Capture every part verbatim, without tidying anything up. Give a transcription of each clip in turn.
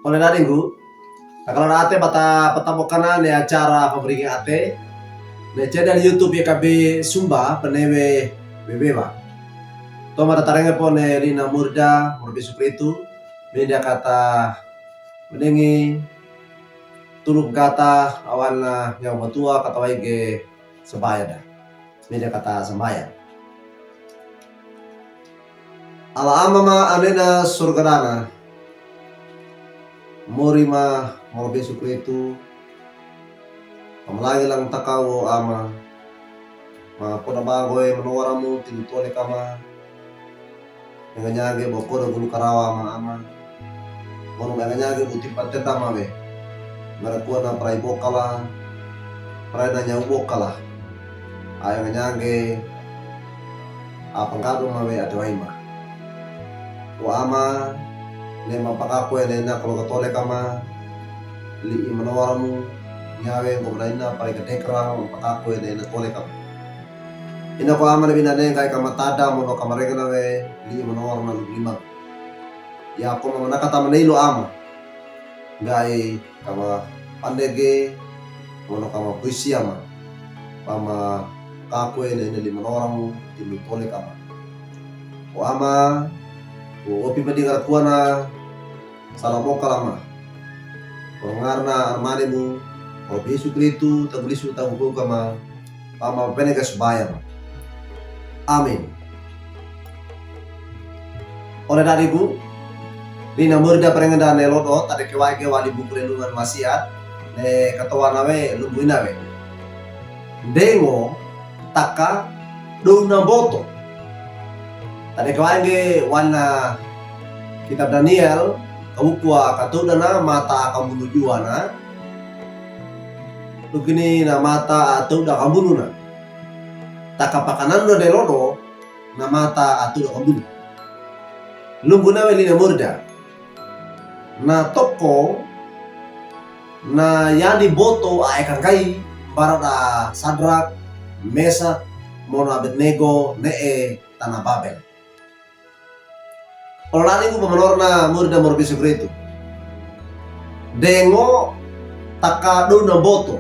Ole nani nggu, takalonaate bata patabokanan ne acara pambaringi ate ne channel YouTube YKB Sumba Penewe Bebeba. Toa matatarenge po ne lina murda murbi Yesu Kristu, minda kata menengi tuluk kata awan na yang batua kata waige. Sambayang da. Minda kata sambayang. Ala Ama ma anena surga dana. Mori ma moro besu kuetu. Pamalangi lang takawo Ama. Ma kona bangoe manowa ramu tinu tole kama. Enganyange bo kodo gulu karawa ma Ama. Mono enganyange bo tipa tenda ma we. Mara kuwa na prai bokala. Prai na nyau bokala. A enganyange. A pangado ma we ate waima. O Ama. Ne ma pakakwe ne na kolo katole kama. Li imanowa ramu. Nyawe ngo mara ina prai kadekra ma pakakwe ne na tole kama. Ina ko Ama ne bina ne ngai kama tada mono kama rengena we li imanowa ramu na lublimang. Ya ko ma manakata maneilo Ama. Ngai kama pandege mono kama puisi Ama. Pama kakwe ne ina li imanowa ramu timi tole kama. O Ama, o opi padi ngara kuwa na sala bokala ma. Ko ngarna armane mu, ko Yesu Kristu, tagulisu tagugo kama. Pama peneka subaya ma. Amin. Ole dadigu, lina murda perengenda ne lodo, tade kewaige wali buku renungan wasiat, ne katowana we, lumbuina we. Dengo, taka, dona boto. Tade kewaige wana kitab Daniel, kawukua katodana mata kambunu juwana. Lugini na mata atouda kambununa. Taka pakanando ne lodo, na mata atouda kambunu. Lumbuna we lina murda. Na toko, na yandi boto a eka ngkai, barada Sadrak, Mesak, mono Abednego, ne e tana Babel. Ole nani nggu pamanorna murda moro besu kuetu. Dengo taka dona boto.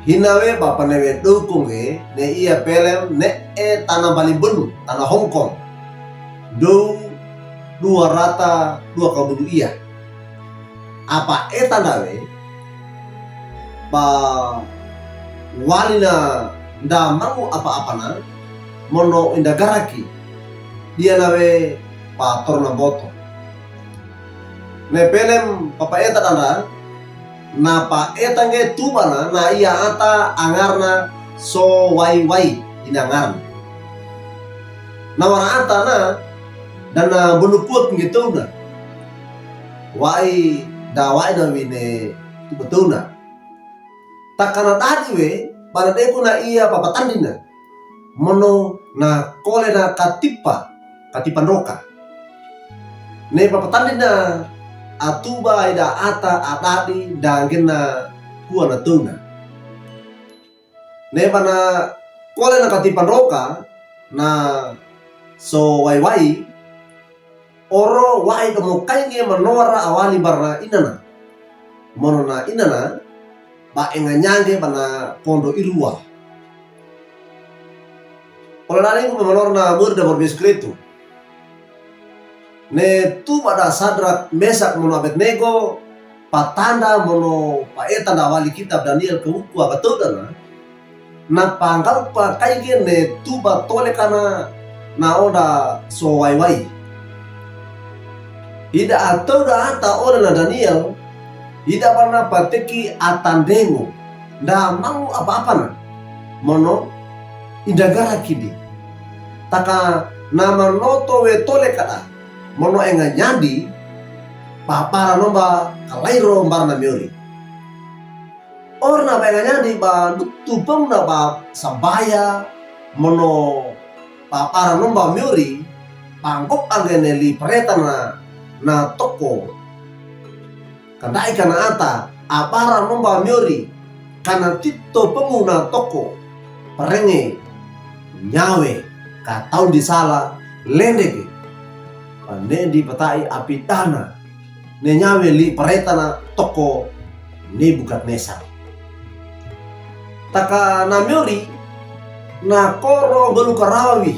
Hina we ba panewe doko nge ne iya pelem ne e tana balibenu, tana Hongkong. Dou dua rata dua kabulu iya. Apa e tanda we, ba wali na nda mangu apa-apana, mono inda garaki, dia na we pa torna boto. Ne pelem papa eta danda, na pa eta nge tubana, na iya ata angarna so wai-wai ina angarna. Na wara ata na, dana bonu kuat nge tona. Wai da wai na wine tu betona. Takana dadi we, bala deku na iya papatandina. Mono na kole na katipa, katipa ndoka. Ne papatandina atuba ida ata adadi dangena kuwa na tona. Ne bana kole na katipa ndoka na so wai-wai, oro wai domo kainge manowara awali barna inana. Mono na inana, ba enganyange bana kondo iruwa. Ole nani nggu pamanorna murda moro besu kuetu. Ne tuba da Sadrak, Mesak mono Abednego, patanda mono pa eta nda wali kitab Daniel kawukua katodana, na panggalpa kainge ne tuba tole kana na onda so wai-wai. Ida atouda ata ole na Daniel, ida bana pateki ata ndengo, nda mangu apa-apana, mono inda garakidi. Taka na manoto we tole kada, mono enganyandi, papara nomba kalairo mbarna miori. Orna ba enganyandi ba ndutu pemna ba sabaya, mono papara nomba miori, pangkok angene li pereta na, na toko. Kandai kana ata, apara nomba miori, kana tito pemuna toko, perenge, nyawe, kataun di sala, lendege. Panendi patai api dana. ne nyawe li'pareta na toko Nebukadnesar. Taka na miyori na koro goluka rawi.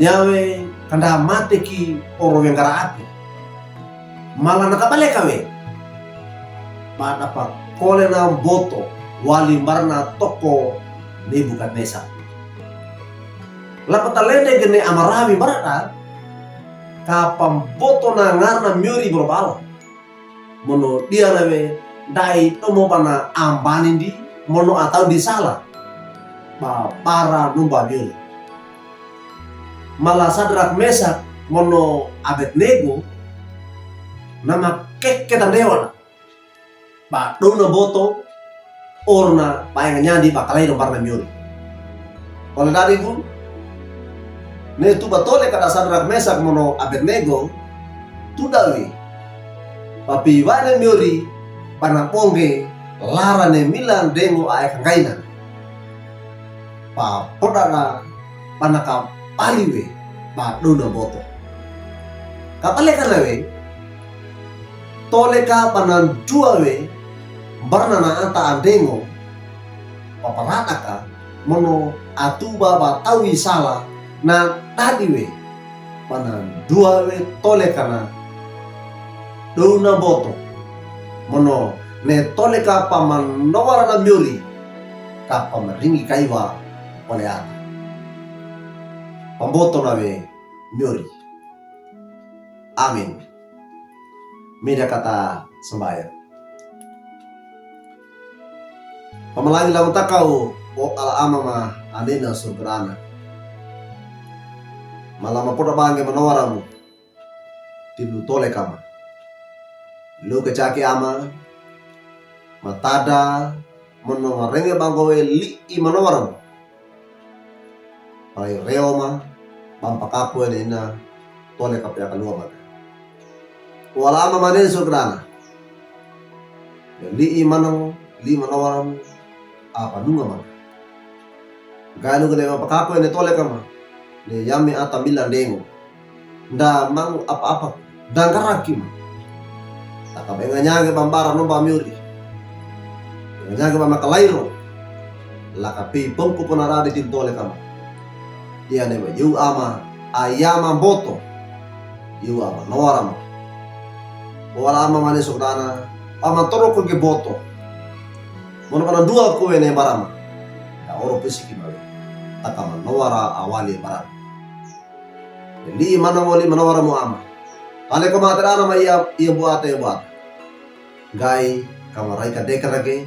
Nyawe kanda mate ki oro wengara api. Mala na kabaleka we, ba da pakole na mboto wali mbara na toko Nebukadnesar. Lapa talende gene amarawi mbara da, ka pamboto na ngara na miyori boro bala. Mono diya na we, dai tomo bana ambanindi, mono ataw di sala. Ba bara numba miyori. Mala Sadrak, Mesak, mono Abednego, na makeke tandewa na. Ba dona mboto, orna ba enga nyandi ba kalairo mbara na miyori. Ole dadi gu, ne tuba tole kada Sadrak, Mesak, mono Abednego, tuda we. Ba piwane miyori, bana bonge, lara ne mila ndengo ae kanggaina. Ba poda na bana kabali we, ba dona mboto. Kabaleka na we, tole ka bana nduwa we, mbara na ata andengo, paparada ka, mono atuba ba tawi sala, na dadi we, bana nduwa we tole ka na dona mboto, mono ne tole ka pamanowara na miyori, ka pamaringi kaiwa ole ata. Pamboto na we miyori. Amin. Mida kata sambaya. Pamalangi lamutaka o, o ala ama ma anena surga dana. Mala mapoda bange manowara mu tilu tole kama. Lu kacaki ama, matada, mono marenge bango we li'i manowara mu. Palai rewa ma, bang pakaku ene ina, tole kapia kalua maka. Wala ama manen surga dana. Li'i manong, li'i manowara mu, apa nunga maka. Ganu gene bang pakaku ene tole kama. Ne yami ata mila ndengo. Nda mangu apa-apa, nda ngaraki ma. Taka benga nyange bambara nomba miyori. Benga nyange bama kalairo. Laka pi pongku pona radi tilu tole kama. Diane ba yu ama, ayama mboto. Yu ama, nowara ma. Wala ama mane sokdana, ama toro ko ge mboto. Mono bana nduwa ko wene barama. Da oro pisiki mawe. Taka manowara awali barama. Li'i manong, li'i manowara mu ama. Tale ko mate dana ma iya, iya buata, iya buata. Gai, kama rai ka deka rage.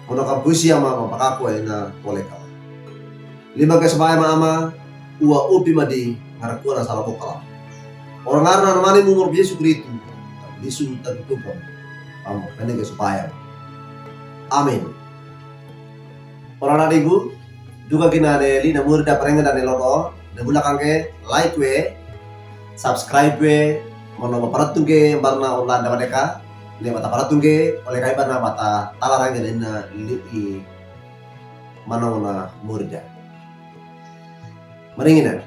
Mono kam kusi ama, ma pakaku ena tole kama. Lima ke sabaya ma ama, ua upi madi, ngarakua na sala bokala. Ora ngarana mane mu mor Yesu Kristu. Yesu tak tukam. Ama, kane ke sabaya. Amin. Ora dadi gu, duka kina de li'i na murida parenge dane lodo, de bula kangke like we, subscribe we, mono maparatung ke barna online da wadeka, ne bata paratung ke, ole kai barna bata tala range ne na li'i manong na murida. Maringina.